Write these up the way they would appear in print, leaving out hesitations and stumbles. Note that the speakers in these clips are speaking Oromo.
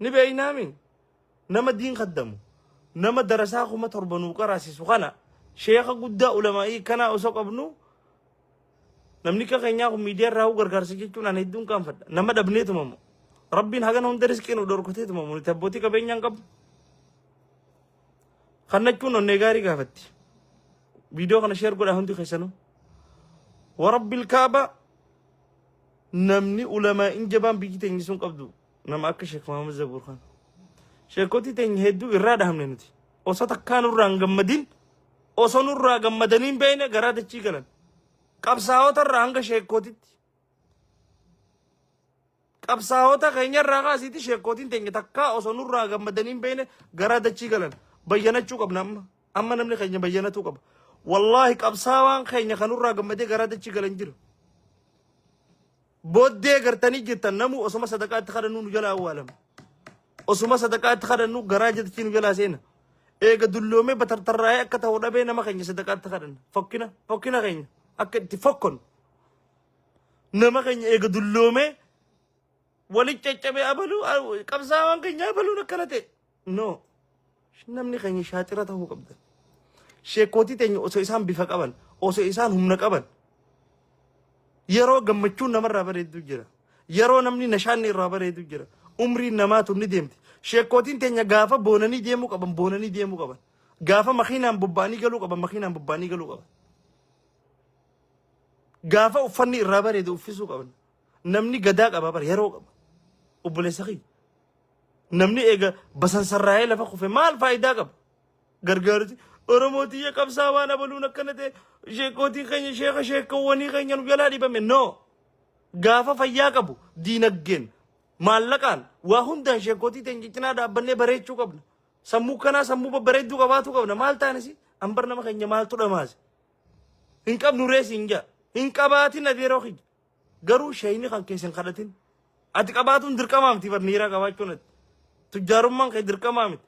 Ni beeynaami. Nama diin kaddamu. Nama darasaa 7000 nuu qaraasisu kana sheekha guddaa ulamaa'ii kanaa osoo qabnu namni akka keenyaa kun miidiyaa irraa gargaarsa jechuun ani hedduun qaanfadha. Nama dhabnee tumamu. Rabbiin hagana hunda riskii nu dhorkatee tumamu. Nuti abbootii qabeenyaa hin qabnu. Kannachuun onnee gaarii gaafatti. Viidiyoo kana sheer godhaa hundi keessanuu. Warabbil kaaba namni ulamaa'in jabaan biyyi teenya sun qabdu nama akka Sheek Muhammad Zabuur kana. Sheekotii teenya hedduu irraa dhahamne nuti. Osoo takkaa nurraa hin gammadin osoo nurraa gammadanii hin beekne garaa dachii galan. Qabsaa'ota irraa hanga sheekootitti. Qabsaa'ota keenya irraa kaasiiti sheekootiin teenya takkaa osoo nurraa gammadanii hin beekne garaa dachii galan. Bayyanachuu qabna amma. Amma namni keenya bayyanatuu qaba. Wallaahi qabsaawaan keenya kan nurraa gammadee garaa dachii galan jiru. Booddee gartanii jirtan namuu osuma sadaqaatti kadhannuu nu jalaa awwaalama. Osuma sadaqaatti kadhannu garaa dachii nu jalaa seena. Eega dulloomee batartarraa'ee akka ta'u dhabee nama keenya sadaqaatti kadhanna. Fokkina fokkina keenya akka itti fokkon. Nama keenya eega dulloomee walitti caccabee abaluu qabsaawaan keenya abaluun akkana ta'e. No. Namni keenya shaaxira ta'uu qabda. Sheekootii teenya osoo isaan bifa qaban, osoo isaan humna qaban, yeroo gammachuun namarraa bareedu jira. Yeroo namni nashaanni irraa bareedu jira. Umriin namaa tun ni deemti. Sheekootiin teenya gaafa boonanii deemuu qaban, boonanii deemuu qaban. Gaafa makiinaan bobba'anii galuu qaban, makiinaan bobba'anii galuu qaban. Gaafa uffanni irraa bareedu uffisuu qaban. Namni gadaa qaba bara yeroo qaba. Obboleessa kiyya. Namni eega basansarraa'ee lafa kufe maal faayidaa qaba? Gargaaruti Oromoo tiyya qabsaa waan abaluun akkana ta'e sheekootii keenya sheeka sheekawwanii keenya nu jalaa dhibame. No. Gaafa fayyaa qabu diinagdeen maallaqaan waa hundaan sheekootii teenya cinaa dhaabbannee bareechuu qabna. Sammuu kanaa sammuu babbareedduu qabaatuu qabna. Maal taanisi? Ambar nama keenya maaltu dhamaase? Hin qabnu rees hin jaa. Hin qabaatin adeeroo kiyya. Garuu sheeyni kan keessa hin kadhatin. Ati qabaatuun dirqamaa miti bar niiraa qabaachuun ati. Tujjaarummaan kee dirqamaa miti.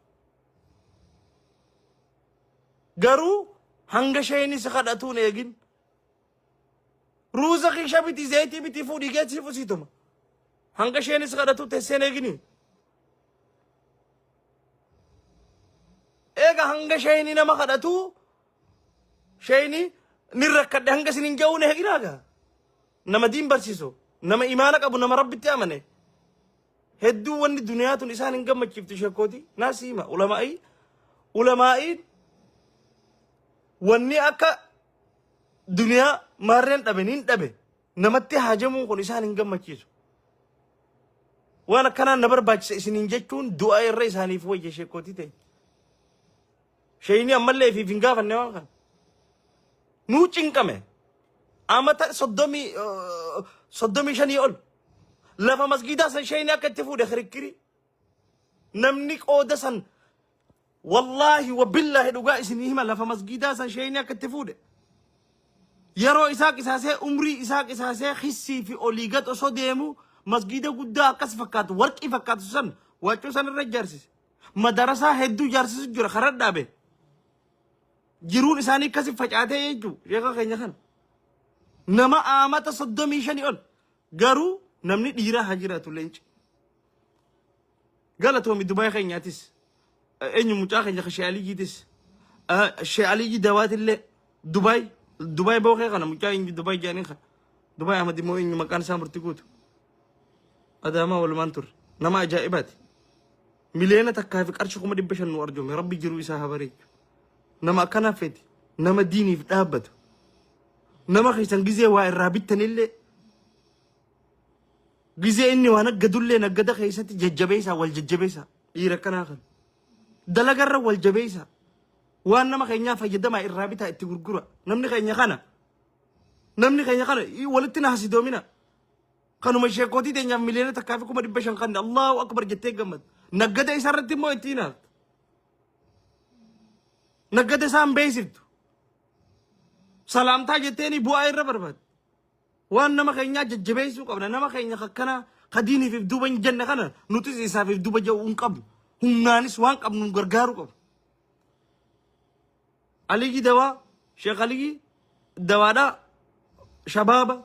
Garuu hanga sheeyni si kadhatuun eegin. Ruuza kiisha biti zayitii biti fuudhii geessi fusiituma. Hanga sheeyni si kadhatu teesseen eegini. Eega hanga sheeyni nama kadhatu Sheeyni ni rakkadhe hanga isin hin ga'uun eeginaa gaa. Nama diin barsiisu, nama imaana qabu, nama rabbitti amane. Hedduu wanni duniyaa tun isaan hin gammachiiftu sheekkooti. Naa siima ulamaa'ii. Ulamaa'iin wanni akka duniyaa maarreen dhabe niin dhabe namatti haajamuun kun isaan hin gammachiisu. Waan akkanaan na barbaachisa isiniin jechuun du'a irra isaaniif wayya sheekkootii ta'e. Sheeyni ammallee ifiif hin gaafanne waan kana. Nuu cinqame. Amata 35 ol. Lafa masgiidaa san sheeyni akka itti fuudhe kirikkirii. Namni qooda san wallaahi wabillaahi dhugaa isinii hima lafa masgiidaa san sheeyni akka itti fuudhe. Yeroo isaa qisaasee umrii isaa qisaasee hissii fi olii gad osoo deemu masgiida guddaa akkas fakkaatu warqii fakkaatu san waccuu san irra ijaarsise. Madarasaa hedduu ijaarsisu jira karaa dhaabe. Jiruun isaanii akkasi facaatee jechuun sheeka keenya kana. Nama aamata 35 ol garuu namni dhiiraa haa jiraatu leenci. Galatoomi Dubaay keenyaatis eenyu mucaa keenya ka Shee Aliyyiitis Shee Aliyyi Dawaatillee Dubaay Dubaay bookee kana mucaa eenyu Dubaay jedhanii kana Dubaay Ahmad immoo eenyu maqaan isaa murtii guutu. Adaamaa walumaan turre nama ajaa'ibaati. Miliyoona takkaa fi qarshii 500,000 nu arjoome rabbi jiruu isaa haa bareechu. Nama akkanaa feeti nama diiniif dhaabbatu. Nama keessan gizee waa irraa bittanillee gizee inni waa naggadullee naggada keessatti jajjabeessaa wal jajjabeessaa dhiira akkanaa kan. Dalagarra wal jabeessaa. Waan nama keenyaa fayyadamaa irraa bitaa itti gurgura. Namni keenya kana namni keenya kana walitti na hasidoomina. Kanuma sheekootii teenyaaf 1,500,000 kanne Allahu akbar jettee gammad. Naggada isaa irratti immoo ittiin hafta. Naggada isaa hin beeksiftu. Salaamtaa jetteeni bu'aa irra barbaadda. Waan nama keenyaa jajjabeessuu qabna. Nama keenya akkanaa ka diiniif if duuba hin jenne kana nutis isaaf if duuba ja'uu hin qabnu. Humnaanis waan qabnu gargaaruu qabna. Aliyyi dawaa, Sheekh Aliyyi dawaadhaa shabaaba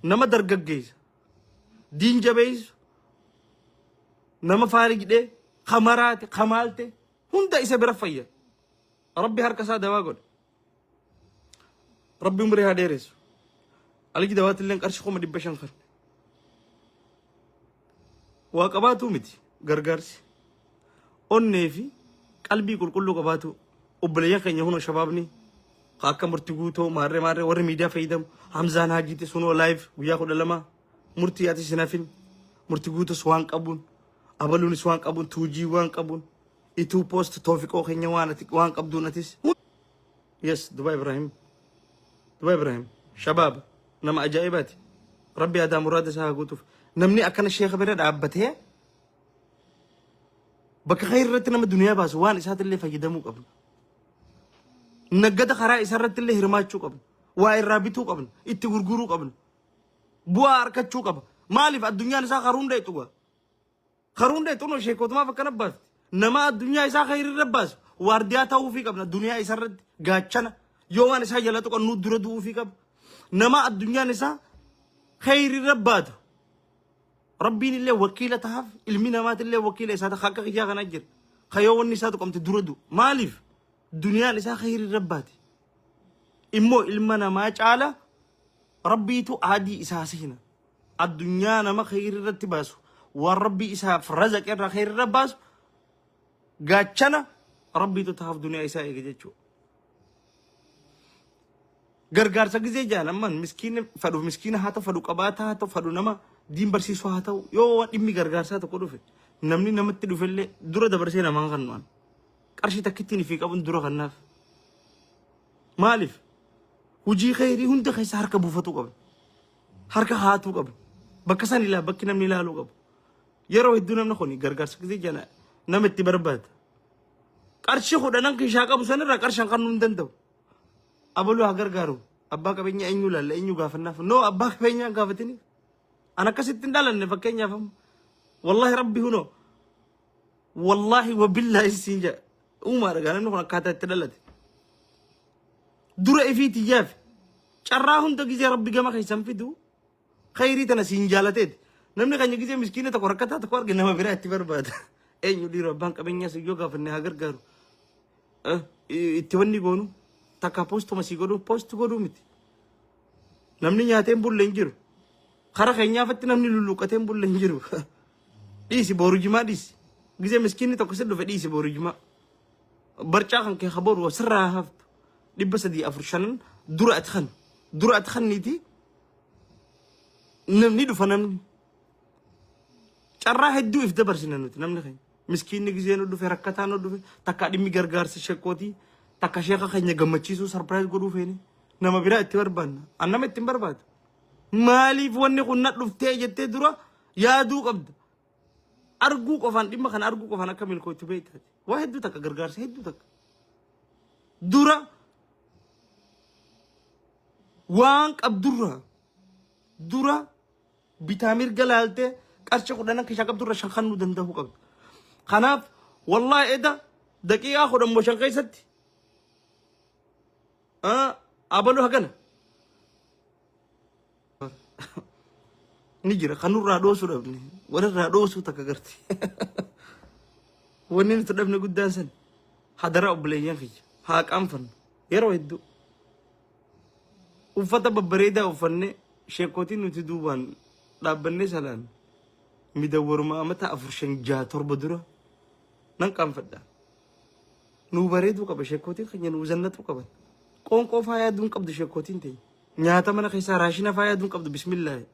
nama dargaggeessa diin jabeessu Nama faaligdhee, ka maraate, ka maalte hunda isa bira fayya. Rabbi harka isaa dawaa godhe. Rabbi umrii haa dheeressu. Aliji dawaatti illee qarshii 500,000 kan. Waa qabaatuu miti gargaarsi. Onnee fi qalbii qulqulluu qabaatu obboleeyyan keenya hunoo shabaabni ka akka murtii guutoo maarree maarree warri miidiyaa fayyadamu Hamzaan Haajiitis hunoo live guyyaa 12 murtii atis hin hafin murtii guutus waan qabuun abaluunis waan qabuun tuujii waan qabuun ituu post toofiqoo keenya waan ati waan qabduun atis yes Dubai Ibrahim Dubai Ibrahim shabaaba nama ajaa'ibaati rabbi aadaa muraada isaa haa guutuuf namni akkana sheekha bira dhaabbatee bakka khayr irratti nama duniyaa baasu waan isaatillee fayyadamuu qabna. Naggada karaa isarratti illee hirmaachuu qabna. Waa irraa bituu qabna. Itti gurguruu qabna. Bu'aa argachuu qaba. Maaliif addunyaan isaa karuun dheexu gaa? Karuun dheexu no sheekotumaaf akkana baafti. Nama addunyaa isaa khayr irra baasu waardiyaa ta'uufii qabna. Duniyaa isarratti gaachana. Yoo waan isaa jala tuqan nuu dura du'uufii qaba. Nama addunyaan isaa khayr irra baatu. Rabbiin illee wakiila tahaaf ilmi namaatillee wakiila isaa taha akka kiyyaa kana jira. Ka yoo wanni isaa tuqamte dura du'u. Maaliif? Duniyaan isaa khayrii irra baate. Immoo ilma namaa caala Rabbiitu aadii isaa seena. Addunyaa nama khayrii irratti baasu waan Rabbii isaaf razaqe irraa khayrii irra baasu gaachana Rabbiitu tahaaf duniyaa isaa eege jechuudha. Gargaarsa gizee jaan amman miskiina fadhu miskiina haa ta'u fadhu qabaataa haa ta'u fadhu nama diin barsiisuu haa ta'u yoo waan dhimmi gargaarsaa tokko dhufe namni namatti dhufellee dura dabarsee namaan kan nu'an qarshii takkittiin ifii qabun dura kannaaf maaliif hojii kheyrii hunda keessa harka buufatuu qabna harka haatuu qabna bakka san ilaa bakki namni ilaaluu qabu yeroo hedduu namni kun gargaarsa gizee jaan nama itti barbaada qarshii kudhanan kishaa qabu sanirraa qarshan kannuu hin danda'u. Abaluu haa gargaaru. Abbaa qabeenyaa eenyu ilaalla eenyu gaafannaaf. No abbaa qabeenyaa hin gaafatiniif. An akkasitti hin dhalanne fakkeenyaaf amma. Wallaahi rabbi hunoo. Wallaahi wabillaahi siin jedha. Uumaadha gaa namni kun akkaataa itti dhalate. Dura ifii tiyyaaf carraa hunda gizee rabbi gama keessan fidu khayrii tana siin jaalateeti. Namni keenya gizee miskiina tokko rakkataa tokko arge nama biraa itti barbaada. Eenyu dhiiroo abbaan qabeenyaa si yoo gaafanne haa gargaaru. Itti wanni goonu takka postuma sii godhuu post godhuu miti. Namni nyaatee hin bulle hin jiru. Kara keenyaafatti namni lulluuqqatee hin bulle hin jiru. Dhiisi boru jimaa dhiisi. Gizee miskiinni tokko si dhufe dhiisi boru jimaa. Barcaa kan kee haboru sirraa haftu. 300 4 5 dura ati kan dura ati kanniiti namni dhufa namni. Carraa hedduu if dabarsina nuti namni keenya. Miskiinni gizee nu dhufe rakkataan nu dhufe takka dhimmi gargaarsa shekkootii takka sheeka keenya gammachiisuu surprise godhuu feene nama biraa itti barbaanna. An nama itti hin barbaadu. Maaliif wanni kun na dhuftee jettee dura yaaduu qabda. Arguu qofaan dhimma kana arguu qofaan akka milkootti beektaati. Waa hedduu takka gargaarsa hedduu takka. Dura waan qabdurra dura bitaa mirga laaltee qarshii kudhanan keessaa qabdu irra shan kannuu danda'uu qabda. Kanaaf wallaahi eda daqiiqaa 10 moo 5 keessatti abaluu hagana ni jira kan nurraa dhoosuu dhabne walirraa dhoosuu takka garti. Wanni nuti dhabne guddaan san hadaraa obboleeyyan kiyya haa qaanfannu yeroo hedduu. Uffata babbareedaa uffannee sheekootiin nuti duubaan dhaabbannee salaan midawwaruma amata 4 5 6 7 dura nan qaanfadha. Nuu bareeduu qaba sheekootiin keenya nuu zannaxuu qaban. Qoonqoo faa yaaduu hin qabdu sheekootiin teenya. Nyaata mana keessaa raashina faa yaaduu hin qabdu bismillaahi.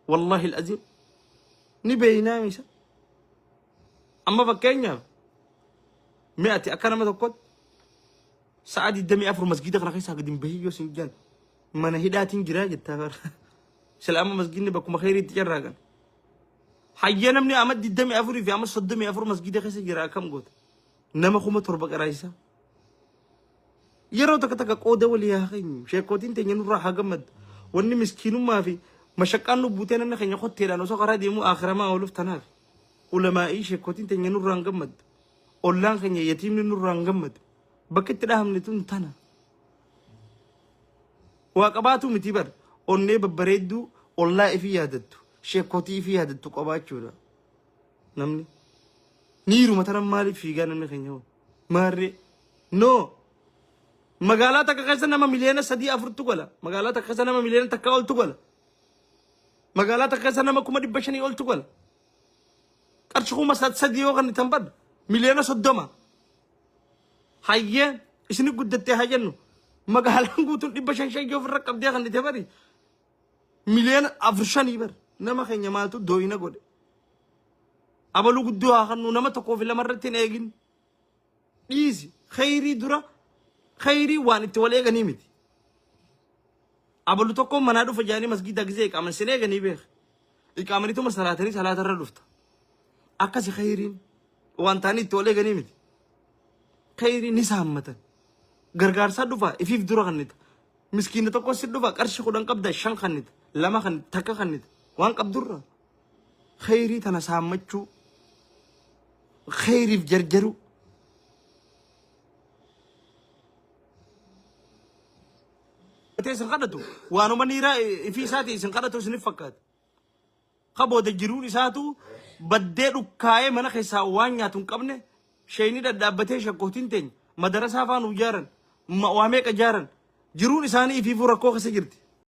Wallaahi al'aziim. Ni beeynaa isa. Amma fakkeenyaaf mi'ati akka nama tokkotti Sa'a 24 masgiida kana keessaa gadi hin bahin yoo sin jedhan mana hidhaatiin jiraa jettaa bara. Sila amma masgiidni bakkuma kheyriitti carraaqan. Hayyee namni amma 24 fi amma 34 masgiida keessa jira akkam goota? Nama 7,000 qaraayisa. Yeroo takka takka qooda walii haa keenyu. Sheekootiin teenya nurraa haa gammaddu. Wanni miskiinummaa fi mashaqqaan nu buutee namni keenya kotteedhaan osoo karaa deemuu aakiramaa ooluuf tanaaf. Ulamaa'ii sheekootiin teenya nurraa hin gammaddu. Ollaan keenya yatiimni nurraa hin gammadu. Bakki itti dhahamne tun tana. Waa qabaatuu miti bar. Onnee babbareedduu ollaa ifii yaadattu. Sheekotii ifii yaadattu qabaachuudha. Namni niiruma tanan maaliif fiigaa namni keenya hoo? Maarree no magaalaa takka keessa nama miliyoona 3 afurtu gala. Magaalaa takka keessa nama miliyoona 1 oltu gala. Magaalaa takka keessa nama 500,000 oltu gala. Qarshii 3000 yoo kan itti bad miliyoona 30. Hayyee isini guddattee haa jennu. Magaalaan guutuun dhibba shan shan yoo ofirra qabdee kan itti bari miliyoona 4 5 bar nama keenya maaltu dooyina godhe. Abaluu guddoo haa kannu nama tokkoo fi lama irratti hin eegin. Dhiisi khayrii dura khayrii waan itti wal eeganii miti. Abalu tokkoon manaa dhufa jedhanii masgiida gisee iqaaman sin eeganii beek. Iqaamanituma salaatanii salaatarra dhufta. Akkasi khayriin waan ta'anii itti wal eeganii miti. Khayrii ni saammatan. Gargaarsaa dhufa ifiif dura kannita. Miskiina tokko si dhufa qarshii 10 qabda 5 kannita. 2 kannita 1 kannita. Waan qabdurra. Khayrii tana saammachuu. Khayriif jarjaruu. Ta'e isin kadhatu waanuma niiraa ifii isaatii isin kadhatu isinif fakkaata. Ka booda jiruun isaatu baddee dhukkaa'ee mana keessaa waan nyaatu hin qabne sheeyni dhadhaabbatee shakkootiin teenya madarasaa faa nu jaaran waa meeqa jaaran jiruun isaanii ifiifuu rakkoo keessa jirti.